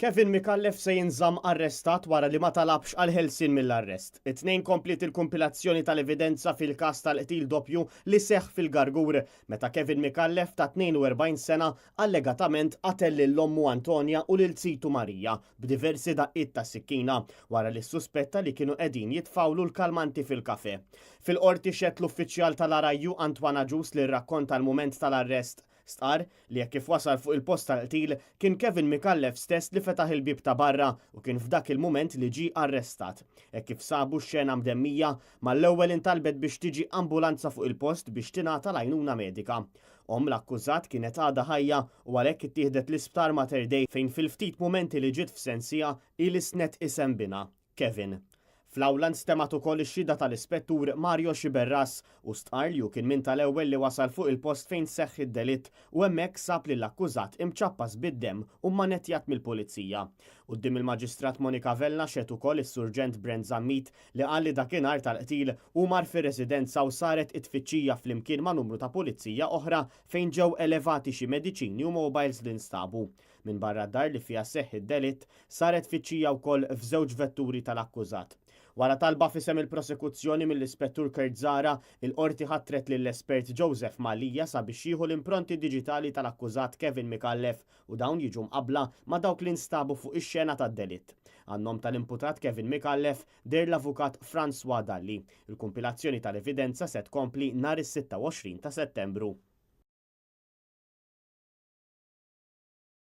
Kevin Micallef se jinżamm arrestat wara li ma talabx għall-ħelsien mill-arrest. It-Tnejn kompliet il-kumpilazzjoni tal-evidenza fil-każ tal-qtil doppju li seħħ fil-Gargur meta Kevin Micallef ta' 42 sena allegatament qatel lil ommu Antonia u lil zitu Maria b'diversi daqqiet ta' sikkina wara li ssuspetta li kienu qegħdin jitfgħulu l-kalmanti fil-kafè. Fil-Qorti xehed l-uffiċjal tal-RIU Antoine Agius li rrakkonta l-mument tal-arrest. Stqarr li hekk kif wasal fuq il-post tal-qtil kien Kevin Micallef stess li fetaħ il-bieb ta' barra u kien f'dak il-mument li ġie arrestat. Hekk kif sabu x-xena mdemmija, mal-ewwel intalbet biex tiġi ambulanza fuq il-post biex tingħata l-għajnuna medika. Omm l-akkużat kienet għadha ħajja u għalhekk ittieħdet l-Isptar Mater Dei fejn fil-ftit mumenti li ġiet f'sensiha hi lissnet isem binha, Kevin. Fl-awla nstemgħet ukoll ix-xhieda tal-Ispettur Mario Sciberras u stqarr li hu kien minn tal-ewwel li wasal fuq il-post fejn seħħ id-delitt u hemmhekk sab lill-akkużat imċappas bid-demm u mmanettjat mill-Pulizija. Quddiem il-Maġistrat Monica Vella xehed ukoll is-Surġent Brent Zammit li qal li dakinhar tal-qtil hu mar fir-residenza u saret it-tfittxija flimkien ma' numru ta' Pulizija oħra fejn ġew elevati xi mediċini u mobiles li nstabu. Minbarra d-dar li fiha seħħ id-delitt, saret tfittxija wkoll f'żewġ vetturi tal-akkużat. Wara talba f'isem il-prosekuzzjoni mill-Ispettur Kurt Zahra, il-Qorti ħatret lill-espert Joseph Mallia sabiex jieħu l-impronti diġitali tal-akkużat Kevin Micallef u dawn jiġu mqabbla ma' dawk li nstabu fuq ix-xena tad-delitt. Għan-nom tal-imputat Kevin Micallef deher l-Avukat Francois Dalli. Il-kumpilazzjoni tal-evidenza se tkompli nhar is-26 ta' Settembru.